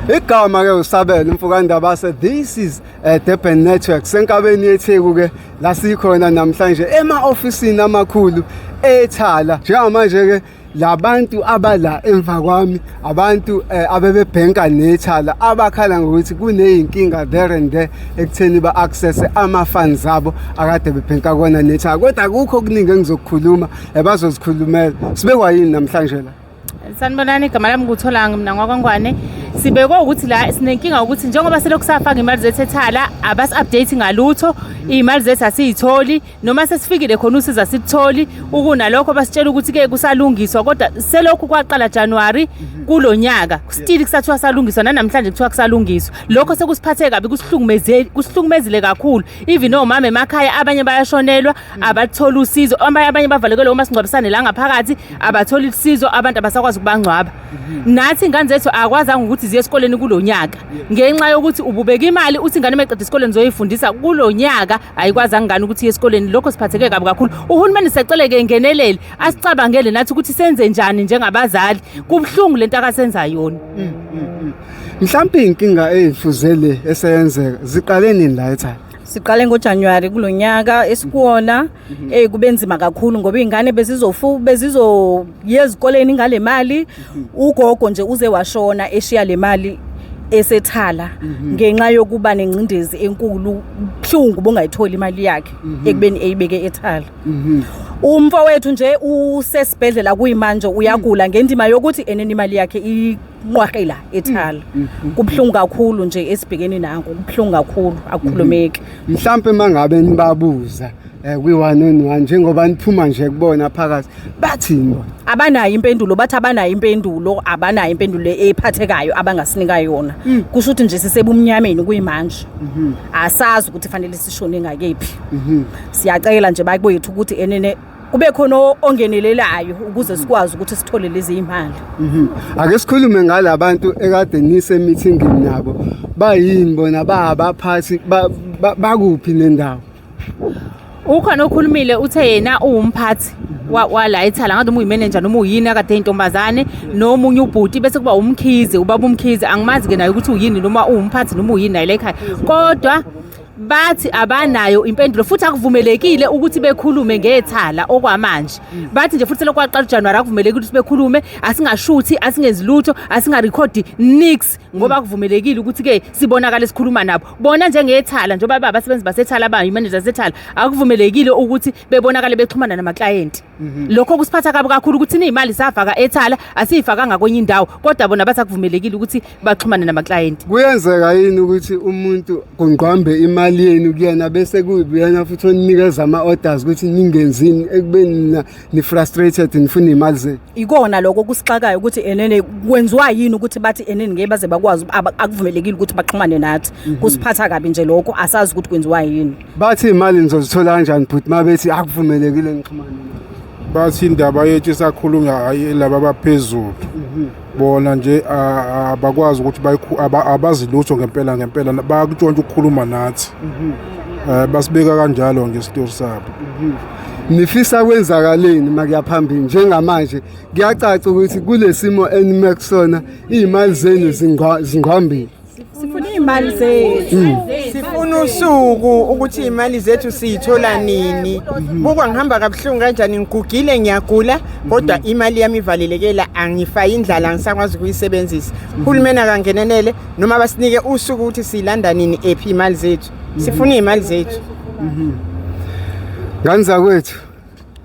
Igama ke uSabelo Mfukandabase, this is Durban Network senkabeni yeTheku ke la sikhona namhlanje ema-ofisini amakhulu eThala. Njengamanje ke labantu abala emva kwami abantu abebebhenka neThala abakhala ngokuthi kuneyinkinga there and there ekutheni ba-access ama-funds abo akade bebhenka kona neThala, kodwa akukho okuningi engizokukhuluma, bazozikhulumela. Sibekwa yini namhlanje la? Sanibonani, igama lami nguTholang mina ngwakwaNgwane. Sibekwe ukuthi la sinenkinga ukuthi njengoba selokhu safaka imali zethu eThala abasi-update ngalutho, iy'mali zethu asiy'tholi, noma sesifikile khona usizo asikutholi. Ukunalokho basitshela ukuthi-ke kusalungiswa, kodwa selokhu kwaqala January kulo nyaka still kusathiwa salungiswa, nanamhlanje kuthiwa kusalungiswa. Lokho sekusiphathe kabi, kusihlukumezile kakhulu. Even omama emakhaya abanye bayashonelwa, abatholi usizo, abanye bavalekelwe omasingcwabisane la ngaphakathi, abatholi usizo, abantu abasakwazi ukubangcwaba. Nathi ingane zethu akwazanga ukuthi ziye esikoleni kulo nyaka ngenxa yokuthi ububeka imali uthi ingane meqeda esikoleni zoyifundisa kulo nyaka, ayikwazanga ingane ukuthi iye esikoleni. Lokho siphatheke kabi kakhulu. Uhulumeni siyacela-ke ngenelele, asicabangele nathi ukuthi senze njani njengabazali. Kubuhlungu lento akasenza yona. Mhlawumbe iy'nkinga ey'fuze le eseyenzeka ziqale nini la eThala? Siqale ngoJanuary kulonyaka esikuwona. Kube nzima kakhulu ngoba iy'ngane bezizoya ezikoleni ngale mali. Ugogo nje uze washona eshiya le mali eseThala ngenxa yokuba nengcindezi enkulu, buhlungu bongayitholi imali yakhe ekubeni eyibeke eThala. Umfowethu nje usesibhedlela kuyimanje, uyagula ngendima yokuthi enene imali yakhe inqwahela eThala. Kubuhlungu kakhulu nje esibhekene nanko, kubuhlungu kakhulu, akukhulumeki. Mhlampe mangabe nibabuza kwi-one on one njengoba niphuma nje kubona phakathi, bathini bona? Abanayo impendulo, bathi abanayo impendulo, abanayo impendulo ephathekayo abangasinika yona. Kusho ukuthi nje sisebumnyameni kuyimanje, asazi ukuthi fanele sishone ngakephi. Siyacela nje bakwethu ukuthi enene kube khona ongenelelayo ukuze sikwazi ukuthi sithole lezi imali. Ake sikhulume ngalabantu ekade nise meetingini nabo. Bayini bona? Ba abaphathi bakuphi nendawo? Ukhona okhulumile, uthe yena uwumphathi wala eThala, ngathi uma uyimanager noma uyini, akade eyintombazane, nomunye ubhuti, bese kuba uMkhize, ubaba uMkhize, angimazi-ke naye ukuthi uyini, noma uwumphathi noma uyini naye la ekhaya, kodwa bathi abanayo impendulo futhi akuvumelekile ukuthi bekhulume ngeThala okwamanje. Bathi nje futhi selokhu kwaqala uJanuwari akuvumelekile ukuthi bekhulume, asingashuthi, asingenzi lutho, asingarekhodi nix, ngoba akuvumelekile ukuthi-ke sibonakale sikhuluma nabo bona njengeThala, njengoba abasebenzi baseThala, abayi-manager zaseThala, akuvumelekile ukuthi bebonakale bexhumana namaklayenti. Lokho kusiphatha kabi kakhulu ukuthi niyimali safaka eThala, asiyifakanga kwenye indawo, kodwa bona bathi akuvumelekile ukuthi baxhumane namaklayenti. Kuyenzeka yini ukuthi umuntu kungqwambe imali yenu kuyena bese kuyena futhi oninikeza ama-orders ukuthi ningenzini ekubeni nina ni-frustrated nifuna iy'mali zenu? Ikona lokho kusixakayo ukuthi enene kwenziwa yini ukuthi bathi enene ngeke baze bakwazi, akuvumelekile ukuthi baxhumane nathi. Kusiphatha kabi nje lokho, asazi ukuthi kwenziwa yini. Bathi iy'mali nizozithola kanjani bhuti uma bethi akuvumelekile nixhumane nabo? Bathi indaba yethu isakhulunywa, hayi laba abaphezulu bona nje abakwazi ukuthi abazi lutho ngempela ngempela, bayakutshontsha ukukhuluma nathi, basibeka kanjalo nje isitori sabo. Nifisa kwenzakaleni makuya phambili? Njengamanje kuyacaca ukuthi kule simo enime kusona iy'mali zenu zingqwambile. Sifuna iy'mali zethu. Sifuna usuku ukuthi iy'mali zethu siyithola nini. Bukwa ngihamba kabuhlungu kanjani, ngigugile, ngiyagula, kodwa imali yami ivalelekela, angifayi indlala, angisakwazi ukuyisebenzisa. Uhulumeni akangenelele noma basinike usuku ukuthi siyilanda nini, ephi iy'mali zethu. Sifuna iy'mali zethu. Ngane zakwethu,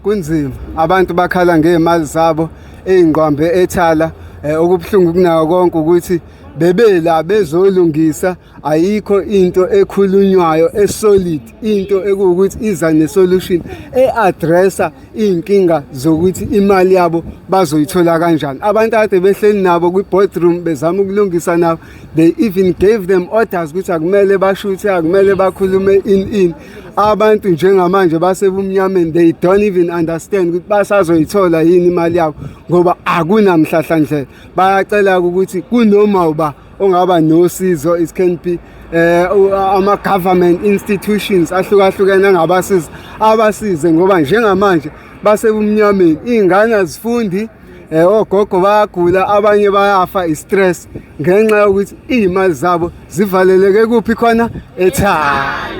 kunzima, abantu bakhala ngey'mali zabo ey'ngqwambe eThala. Okubuhlungu kunako konke ukuthi bebela bezolungisa, ayikho into ekhulunywayo esolid, into ekuwukuthi iza ne-solution e-addressa iy'nkinga zokuthi imali yabo bazoyithola kanjani. Abantu ade behleli nabo kwi-boardroom bezama ukulungisa nabo, they even gave them orders ukuthi akumele bashuthe, akumele bakhulume in abantu. Njengamanje basebumnyameni, they don't even understand ukuthi basazoyithola yini imali yabo ngoba akunamhlahlandlela. Bayacela ukuthi kunoma uba ongaba nosizo, it can be ama government institutions ahlukahlukene angabasiza, abasize ngoba njengamanje basebumnyameni, iy'ngane azifundi. Ogogo bayagula, abanye bayafa i-stress ngenxa yokuthi iy'mali zabo zivaleleke kuphi khona? Ethala.